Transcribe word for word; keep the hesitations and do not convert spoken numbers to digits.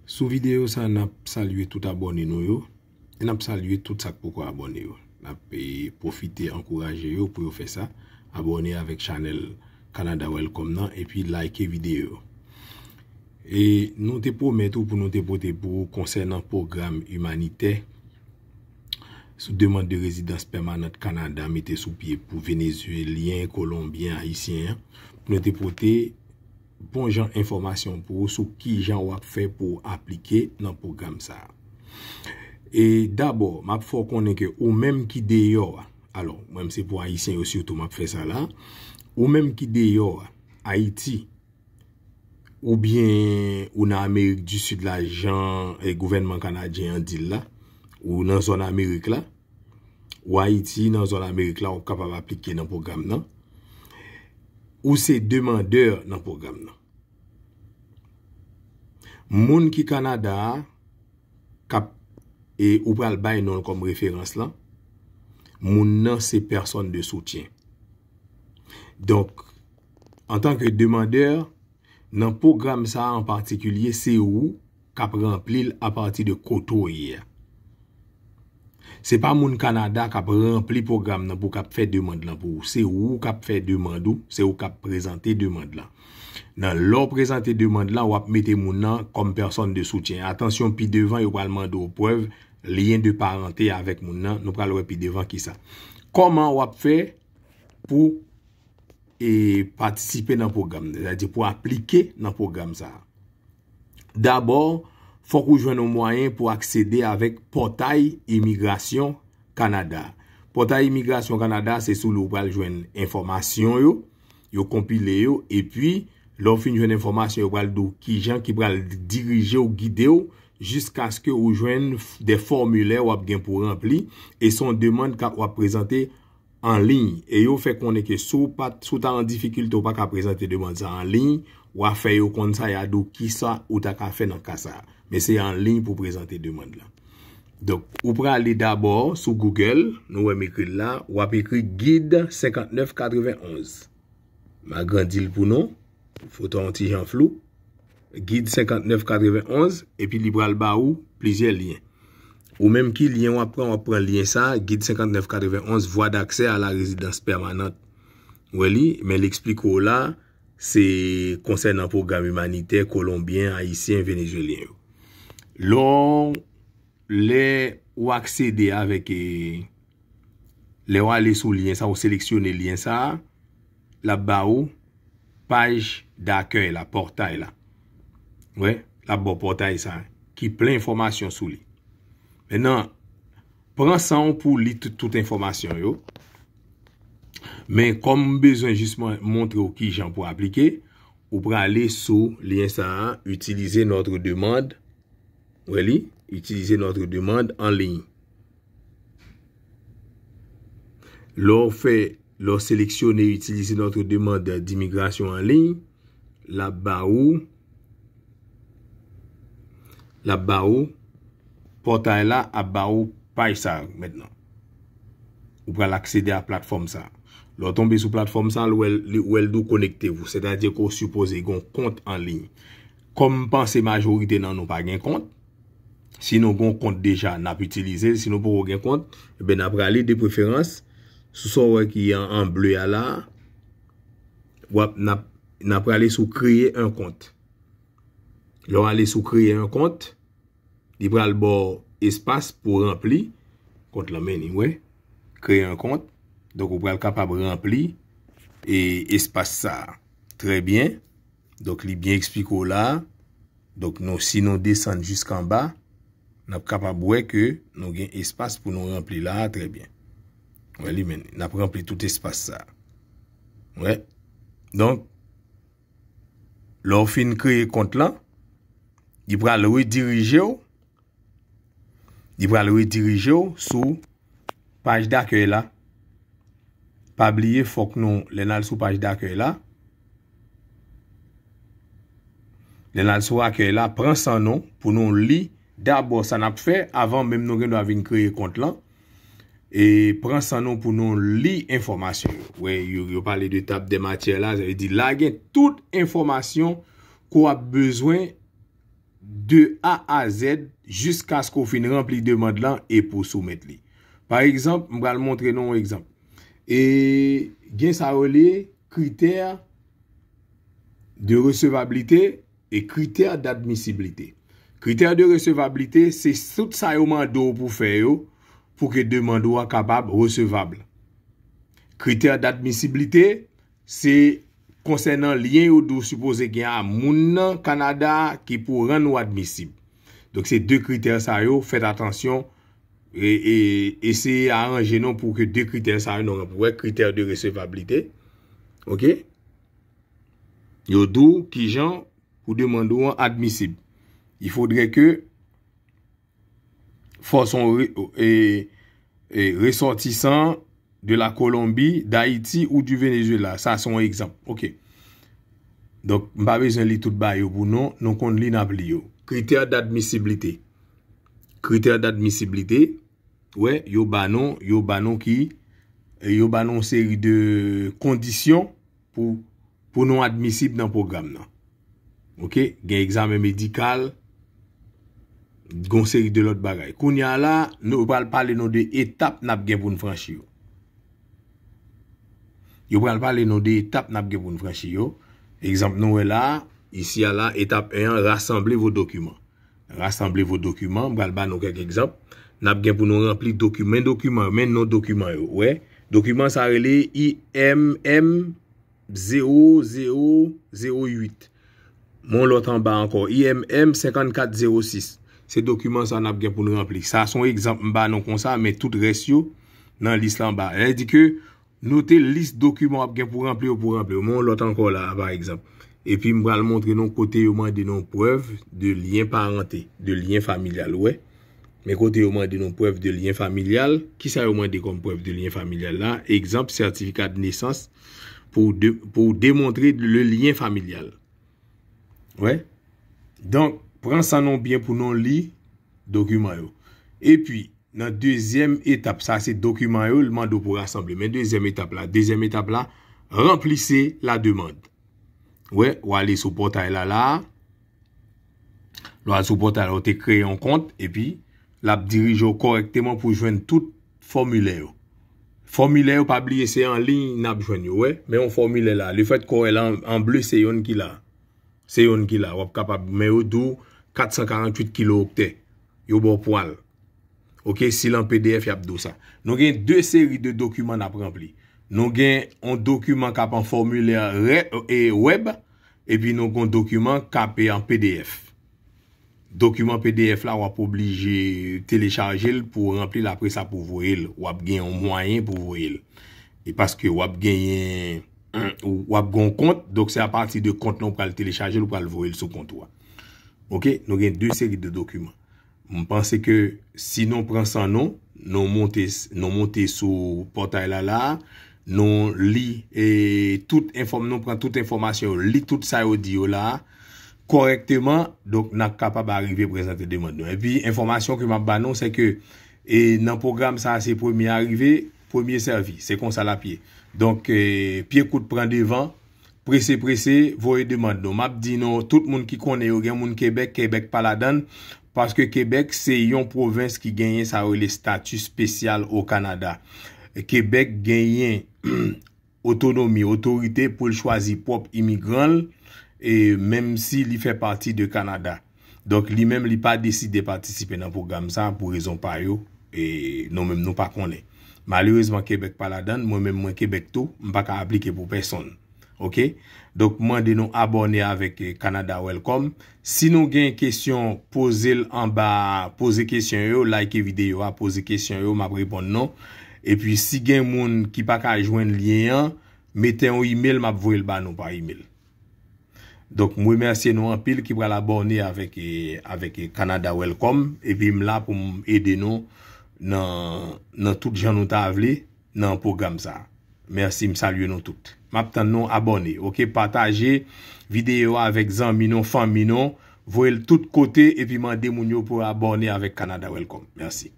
Sou videyo sa, n ap salye tout abòne nou yo, e n ap salye tout sa k poko abòne yo. N ap, e, pwofite ankouraje yo pou yo fè sa, abòne avèk chanèl Canada Welcome nan, epi like videyo yo. E nou te pwomèt ou pou nou te pote pou ou konsènan pwogram imanitè sou demann de rezidans pèmanant Kanada mete sou pye pou Venezuelyen, Kolonbyen, Ayisyen an, pou nou te pote bon jan enfòmasyon pou ou sou kijan w ap fè pou w aplike nan pwogram sa a. E dabò, m ap fè w konnen ke ou menm ki deyò a, alò, mwen menm se pou Ayisyen yo sitou m ap fè sa la, ou menm ki deyò a, Ayiti, oubyen ou nan Amerik di Sid la, jan, e, gouvènman kanadyen an di l la, ou nan zòn Amerik la, ou Ayiti nan zòn Amerik la, w ap kapab aplike nan pwogram nan. Ou se demandè nan pwogram nan. Moun ki Kanada a, k ap, e ou pral bay non l kòm referans lan, moun nan se pèsòn de soutyen. Donk, antanke demandè, nan pwogram sa a an patikilye, se ou k ap ranpli l apati de kote w ye a. Se pa moun Kanada k ap ranpli pwogram nan pou k ap fè demann lan pou ou. Se ou k ap fè demann ou, se ou k ap prezante demann lan. Nan lè w prezante demann lan, w ap mete moun nan kòm pèsòn de soutyen. Atansyon, pi devan, yo pral mande w prèv lyen de parante avèk moun nan. Nou pral wè pi devan kisa. Kòman w ap fè pou, e, patisipe nan pwogram nan, sètadi pou aplike nan pwogram sa a? Dabò, fòk ou jwenn yon mwayen pou aksede avèk pòtay imigrasyon Kanada. Pòtay imigrasyon Kanada, se sou li w pral jwenn enfòmasyon yo, yo konpile yo, epi lè w fin jwenn enfòmasyon, yo pral di w kijan ki pral dirije w, gide w, jiskaske ou jwenn f-, de fòmilè w ap gen pou ranpli, e se yon demann k ap, w ap prezante an liy, e yo fè konnen ke si w pa t, si w ta an difikilte, w pa ka prezante demann sa an liy, w a fè yo konn sa, y a di w kisa ou ta ka fè nan ka sa a. Men se an liy pou prezante demann lan. Donk, ou prale dabò sou Google, nou wè m ekri l la, w ap ekri Gid senkantnèf katrevenonz. M agrandi l pou nou. Foto an ti jan flou. Gid senkantnèf katrevenonz, epi li pral ba ou plizyè lyen. Ou menm ki lyen w ap pran, w ap pran lyen sa, Gid senkantnèf katrevenonz, Voie d'accès à la résidence permanente. Ou wè li, men l eksplike w la, se konsènan pwogram imanitè kolonbyen, ayisyen, venezuelyen yo. Lè w, lè w aksede avèk, e, lè w ale sou lyen sa, ou seleksyone lyen sa, l ap ba ou paj dakèy la, pòtay la. Wè, l ap ba w pòtay sa, ki plen enfòmasyon sou li. Mentnan, pran san w pou w li tout, tout enfòmasyon yo. Men kòm m bezwen jis mwen montre w kijan pou aplike, ou prale sou lyen sa a, Utiliser notre demande. Wè li, Utiliser notre demande en ligne. Lè w fè, lè w seleksyone Utiliser notre demande d'immigration en ligne, l ap ba ou, l ap ba ou, pòtay la ap ba ou paj sa mentnan. Ou pral aksede a platfòm sa. Lè w tonbe sou platfòm sa, l wè l, li, wè l di w connectez-vous, sètadi ke w sipoze gen yon kont an liy. Kòm m panse majorite nan nou pa gen kont, si nou gen yon kont deja, n ap itilize l. Si nou poko gen kont, ebyen, n ap prale de preferans sou sa w wè ki an, an ble a la, w ap, n ap, n ap prale sou créer un compte. Lè w ale sou créer un compte, li pral ba w espas pou ranpli kont lan, men li, wè, créer un compte. Donk, ou pral kapab ranpli e espas sa a. Trè byen. Donk, li byen eksplike w la. Donk, nou, si nou desann jiska anba, n ap kapab wè ke nou gen espas pou nou ranpli la a, trè byen. Wè li menm, n ap ranpli tout espas sa. Wè. Donk, lè w fin kreye kont lan, li pral redirije w, li pral redirije w sou paj dakèy la. Pa bliye, fòk nou, lè n al sou paj dakèy la, lè n al sou akèy la, pran san nou pou nou li dabò sa n ap fè avan menm nou gen dwa vin kreye kont lan. E pran san nou pou nou li enfòmasyon yo. Wè, yo, yo pale de table des matières la, sa vle di la gen tout enfòmasyon ke w ap bezwen de A a Z jiskaske w fin ranpli demann lan e pou w soumèt li. Pa egzanp, m pral montre nou yon egzanp. E gen sa yo rele critères de recevabilité et critères d'admissibilité. Critères de recevabilité, se tout sa yo mande w pou fè yo pou ke demann ou a kapab resevab. Critères d'admissibilité, se konsènan lyen yo di w sipoze gen a moun nan Kanada ki pou rann ou admisib. Donk, se de kritè sa yo, fèt atansyon, e, e eseye aranje nou pou ke de kritè sa yo nou ranpli. Wè, critères de recevabilité. Ok? Yo di w kijan pou demann ou an admisib. Il faudrait que fò son re- e, e, ressortissant de la Colombie, d'Haïti ou du Venezuela. Sa se yon egzanp. Ok. Donk, m pa bezwen li tout bagay yo pou nou. Nou konn li, n ap li yo. Critères d'admissibilité. Critères d'admissibilité. Wè, yo ba nou, yo ba nou ki, yo ba nou yon seri de kondisyon pou, pou nou admisib nan pwogram nan. Ok? Gen egzamen medikal, gen yon seri de lòt bagay. Kounye a la, nou pral pale nou de etap n ap gen pou n franchi yo. Yo pral pale nou de etap n ap gen pou n franchi yo. Egzanp, nou wè la, isi a la, etap en an, rassembler vos documents. Rassembler vos documents, m pral ba nou kèk egzanp. N ap gen pou nou ranpli dokiman, dokiman, men non dokiman yo. Wè, dokiman sa rele I M M zewo zewo zewo uit. Mon lòt anba ankò, I M M senkannkat zewo sis. Se dokiman sa n ap gen pou n ranpli. Sa se yon egzanp m ba nou konsa, men tout rès yo nan lis la anba. Sa vle di ke note lis dokiman w ap gen pou ranpli yo, pou ranpli yo. Mon lòt ankò la, pa egzanp. Epi m pral montre nou kote yo mande nou preuve de lien parenté, de lien familial, ou wè. Men kote yo mande nou preuve de lien familial, kisa yo mande kòm preuve de lien familial la? Egzanp, certificat de naissance pou de- pou demontre le lien familial. Wè. Donk, pran san nou byen pou nou li dokiman yo. Epi, nan dezyèm etap, sa se dokiman yo, l mande w pou rasanble. Men dezyèm etap la, dezyèm etap la, remplissez la demande. Wè, w ale sou pòtay la la. Lè w al sou pòtay la, w te kreye yon kont, epi l ap dirije w kòrèkteman pou jwenn tout fòmilè yo. Fòmilè yo, pa bliye, se an liy n ap jwenn yo, wè. Men yon fòmilè la, lefètke w wè l an, an ble, se yonn ki la. Se yonn ki la. W ap kapab, men yo di w kat san karanntuit kilo oktè. Yo ba w pwa l. Ok, si l an P D F, y ap di w sa. Nou gen de seri de dokiman n ap ranpli. Nou gen yon dokiman k ap an fòmilè rè- e wèb, epi nou gen yon dokiman k ap an P D F. Dokiman P D F la, w ap oblije telechaje l pou w ranpli l, apre sa pou w voye l. W ap gen yon mwayen pou w voye l. E paske w ap genyen, w ap gen yon kont, donk se apati de kont lan w pral telechaje l, ou pral voye l sou kont ou a. Ok, nou gen de seri de dokiman. M panse ke si nou pran san nou, nou monte, nou monte sou pòtay la la, nou li e tout enfòm, nou pran tout enfòmasyon yo, li tout sa yo di yo la kòrèkteman, donk n ap kapab arive prezante demann nou. Epi enfòmasyon ke m ap ba nou, se ke e nan pwogram sa, se premye arive, premye sèvi. Se konsa l ap ye. Donk, e, pye kout pran devan, prese prese, voye demann nou. M ap di nou, tout moun ki konnen yo, gen moun Kebèk, Kebèk pa ladann, paske Kebèk se yon pwovens ki genyen sa yo rele stati espesyal o Kanada. Kebèk genyen otonomi, otorite pou l chwazi pwòp imigran l, e menm si li fè pati de Kanada. Donk, li menm, li pa deside patisipe nan pwogram sa pou rezon pa yo, e nou menm nou pa konnen. Malerezman, Kebèk pa ladann, mwen menm mwen Kebèk tou, m pa ka aplike pou pèsonn. Ok? Donk, mande nou abòne avèk, eh, Canada Welcome. Si nou gen kesyon, poze l anba, poze kesyon yo, like videyo a, poze kesyon yo, m ap reponn nou. Epi, si gen moun ki pa ka jwenn lyen an, mete yon email, m ap voye l ba nou pa email. Donk, m remèsye nou anpil ki pral abòne avèk, eh, avèk, eh, Canada Welcome. Epi, m la pou m ede nou nan, nan tout jan nou ta vle nan pwogram sa. Mèsi, m salye nou tout. M ap tann nou abòne, ok? Pataje videyo a avèk zanmi nou, fanmi nou, voye l tout kote, epi mande moun yo pou abòne avèk Canada Welcome. Mèsi.